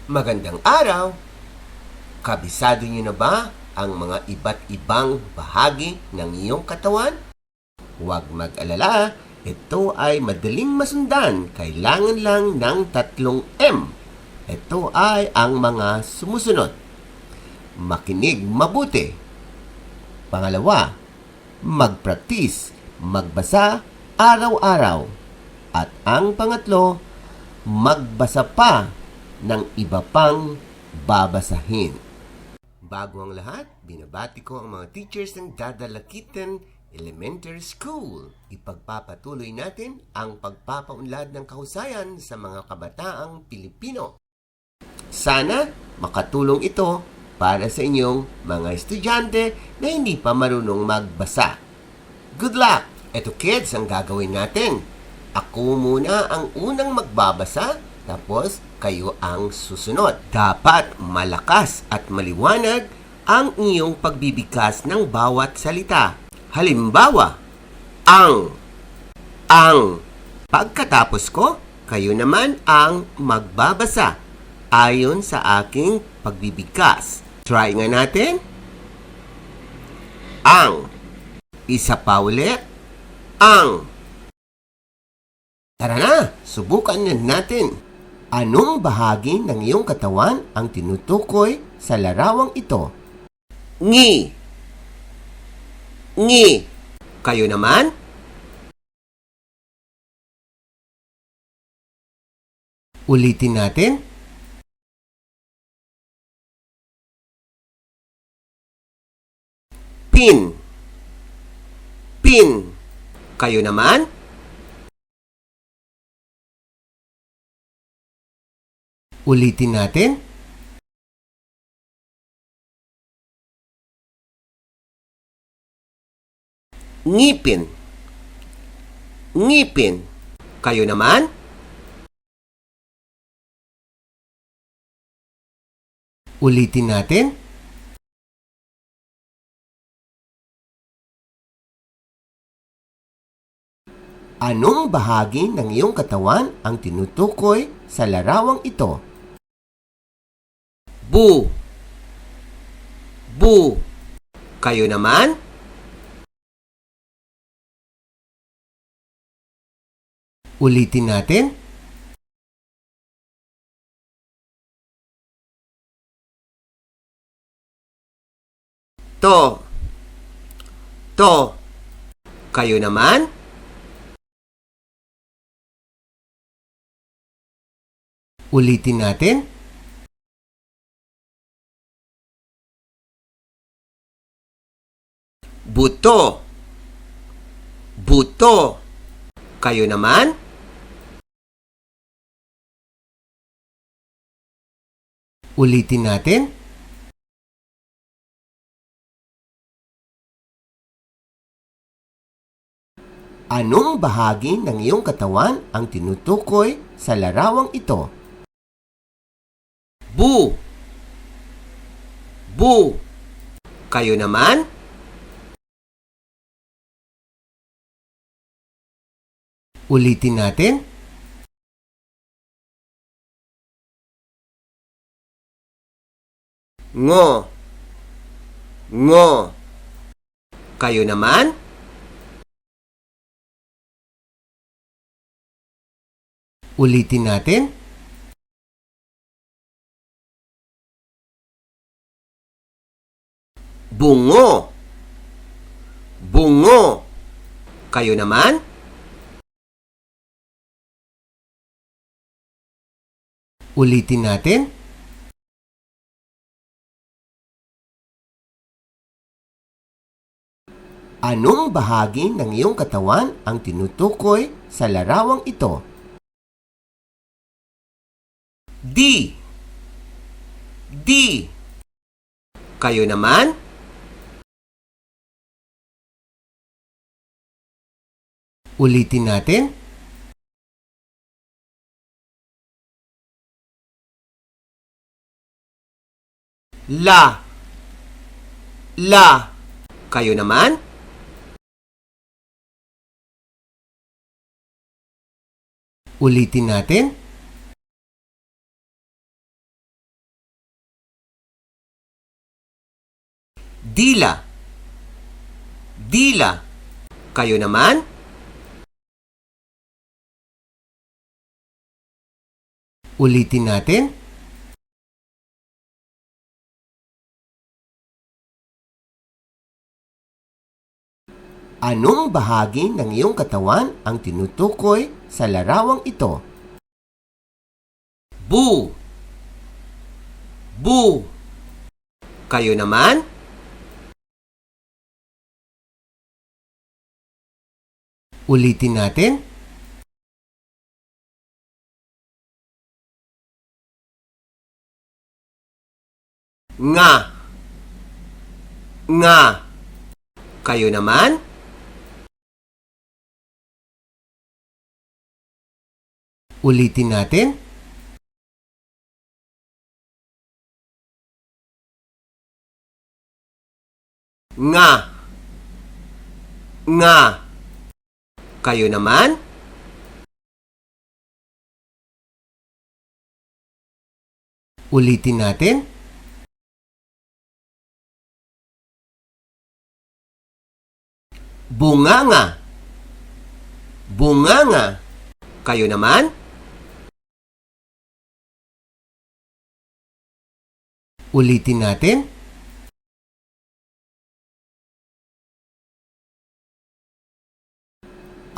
Magandang araw! Kabisado niyo na ba ang mga iba't ibang bahagi ng iyong katawan? Huwag mag-alala, ito ay madaling masundan. Kailangan lang ng 3 M. Ito ay ang mga sumusunod. Makinig mabuti. Pangalawa, mag-practice, magbasa araw-araw. At ang pangatlo, magbasa pa ng iba pang babasahin. Bago ang lahat, binabati ko ang mga teachers ng Dadalakitan Elementary School. Ipagpapatuloy natin ang pagpapaunlad ng kahusayan sa mga kabataang Pilipino. Sana makatulong ito para sa inyong mga estudyante na hindi pa marunong magbasa. Good luck! Eto kids, ang gagawin natin. Ako muna ang unang magbabasa, tapos kayo ang susunod. Dapat malakas at maliwanag ang iyong pagbibigkas ng bawat salita. Halimbawa, ang. Pagkatapos ko, kayo naman ang magbabasa ayon sa aking pagbibigkas. Try nga natin. Ang. Isa pa ulit. Ang. Tara na, subukan na natin. Anong bahagi ng iyong katawan ang tinutukoy sa larawang ito? Ngi. Kayo naman? Ulitin natin. Pin. Kayo naman? Ulitin natin. Ngipin. Kayo naman? Ulitin natin. Anong bahagi ng iyong katawan ang tinutukoy sa larawang ito? Bu. Kayo naman? Ulitin natin. To. Kayo naman? Ulitin natin. Buto. Kayo naman? Ulitin natin. Anong bahagi ng iyong katawan ang tinutukoy sa larawang ito? Bu. Kayo naman? Ulitin natin. Ngo. Kayo naman? Ulitin natin. Bungo. Kayo naman? Ulitin natin. Anong bahagi ng iyong katawan ang tinutukoy sa larawang ito? D. Kayo naman? Ulitin natin. La. Kayo naman? Ulitin natin. Dila. Dila. Kayo naman? Ulitin natin. Anong bahagi ng iyong katawan ang tinutukoy sa larawang ito? Bu. Bu. Kayo naman? Ulitin natin. Nga. Nga. Kayo naman? Ulitin natin. Nga. Nga. Kayo naman? Ulitin natin. Bunganga. Bunganga. Kayo naman? Ulitin natin.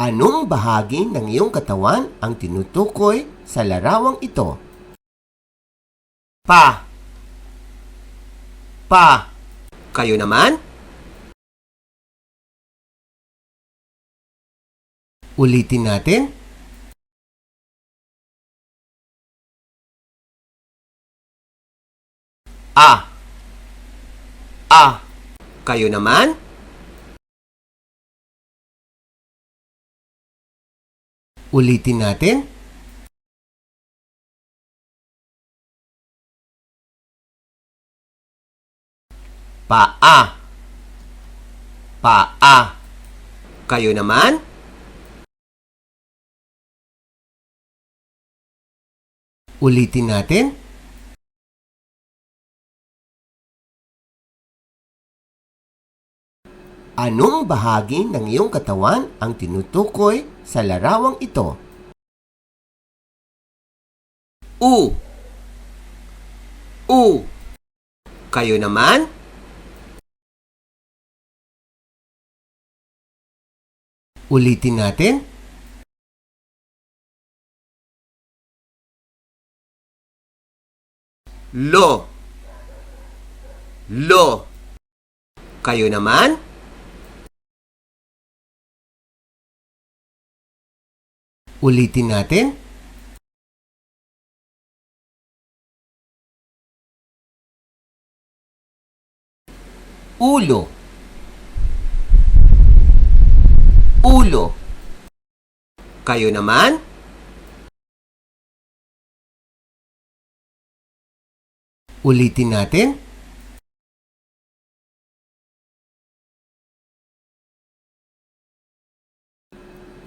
Anong bahagi ng iyong katawan ang tinutukoy sa larawang ito? Pa. Pa. Kayo naman? Ulitin natin. A. A. Kayo naman? Ulitin natin. Paa. Paa. Kayo naman? Ulitin natin. Anong bahagi ng iyong katawan ang tinutukoy sa larawang ito? U. U. Kayo naman? Ulitin natin. Lo. Lo. Kayo naman? Ulitin natin. Ulo. Ulo. Kayo naman? Ulitin natin.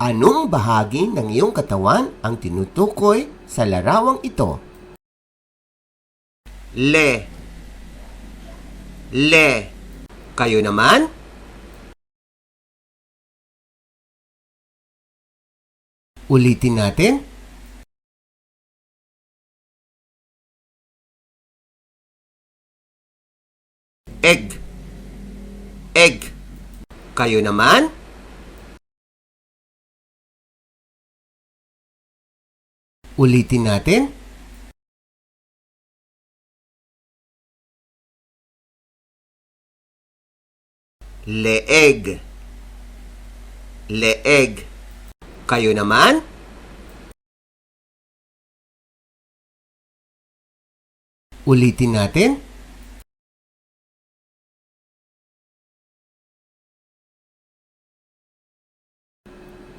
Anong bahagi ng iyong katawan ang tinutukoy sa larawang ito? Le. Le. Kayo naman? Ulitin natin. Egg. Egg. Kayo naman? Ulitin natin. Leeg. Leeg. Kayo naman? Ulitin natin.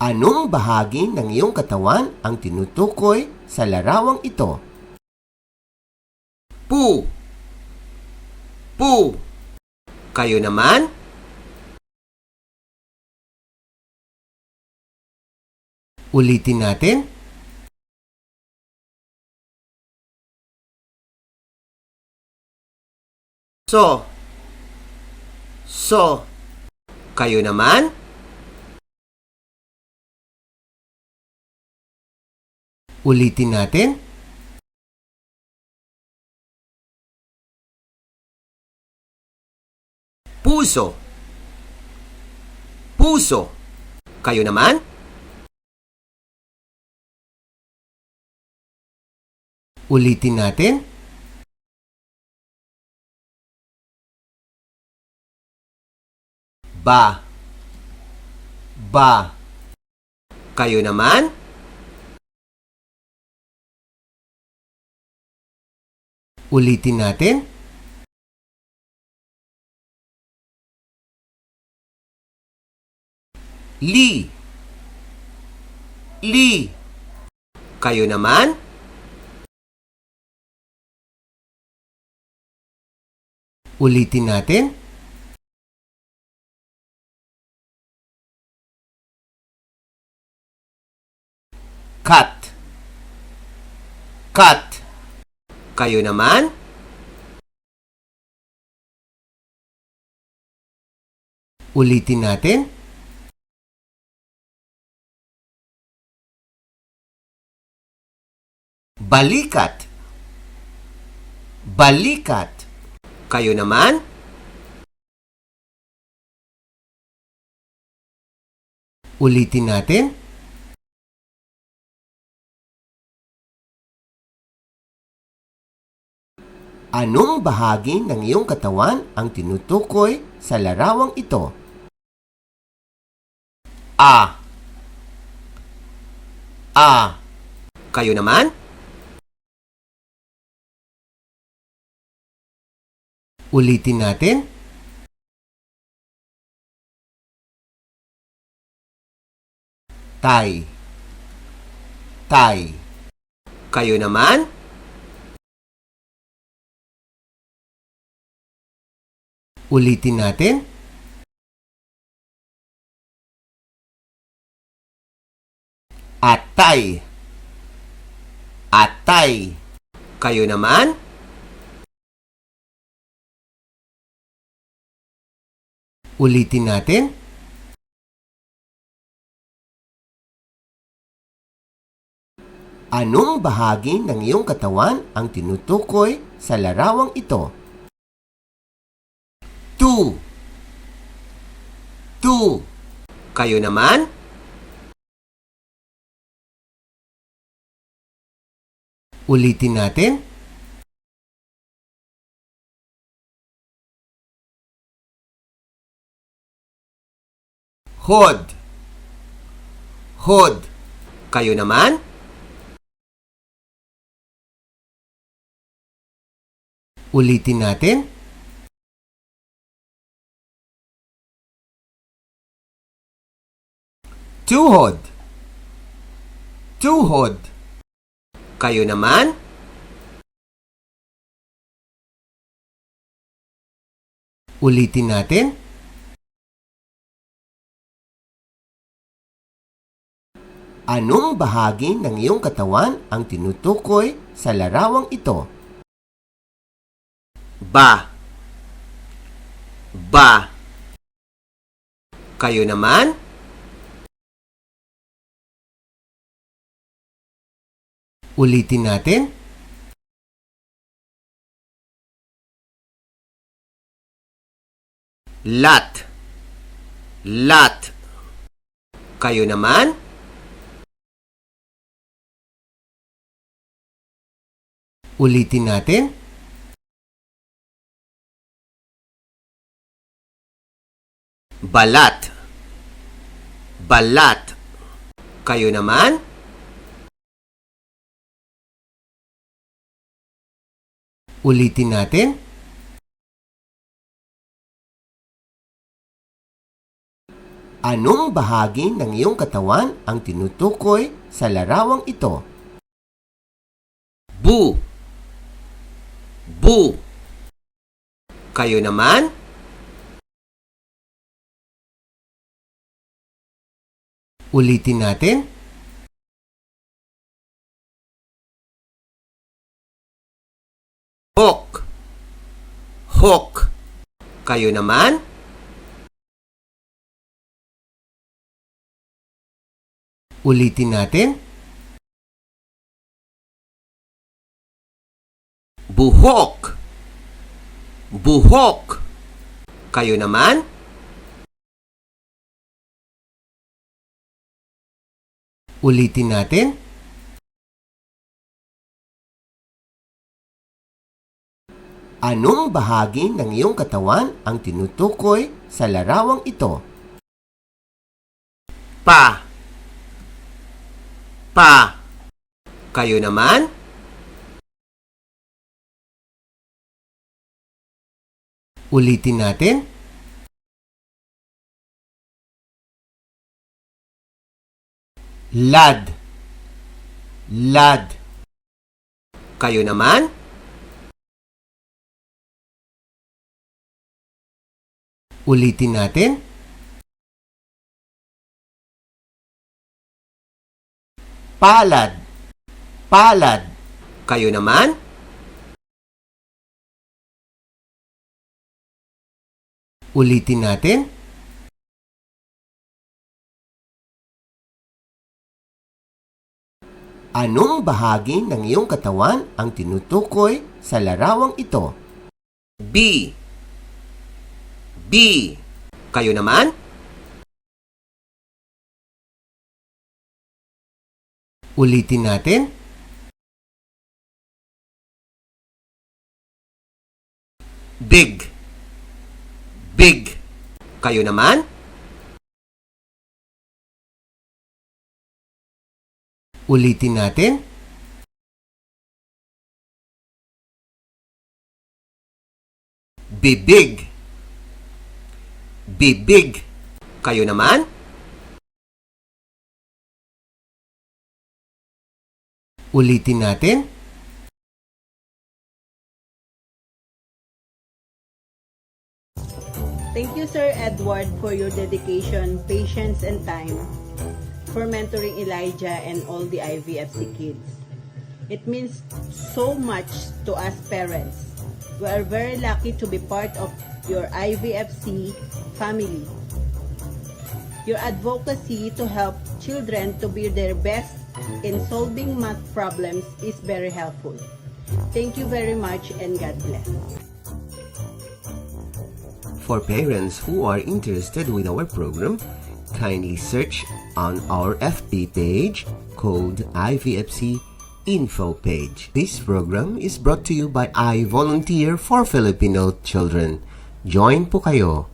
Anong bahagi ng iyong katawan ang tinutukoy sa larawang ito? Pu. Pu. Kayo naman? Ulitin natin. So. So. Kayo naman? Ulitin natin. Puso. Puso. Kayo naman? Ulitin natin. Ba. Ba. Kayo naman? Ulitin natin. Li. Li. Kayo naman? Ulitin natin. Cut. Cut. Kayo naman? Ulitin natin. Balikat. Balikat. Kayo naman? Ulitin natin. Anong bahagi ng iyong katawan ang tinutukoy sa larawang ito? A. A. Kayo naman? Ulitin natin. Tay. Tay. Kayo naman? Ulitin natin. Atay. Atay. Kayo naman? Ulitin natin. Anong bahagi ng iyong katawan ang tinutukoy sa larawang ito? Tu. Tu. Kayo naman? Ulitin natin. Hod. Hod. Kayo naman? Ulitin natin. Tuhod. Tuhod. Kayo naman? Ulitin natin. Anong bahagi ng iyong katawan ang tinutukoy sa larawang ito? Ba. Ba. Kayo naman? Ulitin natin. Lat. Lat. Kayo naman? Ulitin natin. Balat. Balat. Kayo naman? Ulitin natin. Anong bahagi ng iyong katawan ang tinutukoy sa larawang ito? Bu. Bu. Kayo naman? Ulitin natin. Hok. Hok. Kayo naman? Ulitin natin. Buhok. Buhok. Kayo naman? Ulitin natin. Anong bahagi ng iyong katawan ang tinutukoy sa larawang ito? Pa. Pa. Kayo naman? Ulitin natin. Lad. Lad. Kayo naman? Ulitin natin. Palad. Palad. Kayo naman? Ulitin natin. Anong bahagi ng iyong katawan ang tinutukoy sa larawang ito? B. B. Kayo naman? Ulitin natin. Big. Big. Kayo naman? Ulitin natin. Bibig. Bibig. Kayo naman? Ulitin natin. Thank you, Sir Edward, for your dedication, patience, and time for mentoring Elijah and all the IVFC kids. It means so much to us parents. We are very lucky to be part of your IVFC family. Your advocacy to help children to be their best in solving math problems is very helpful. Thank you very much and God bless. For parents who are interested with our program, kindly search on our FB page called IVFC Info Page. This program is brought to you by I Volunteer for Filipino Children. Join po kayo.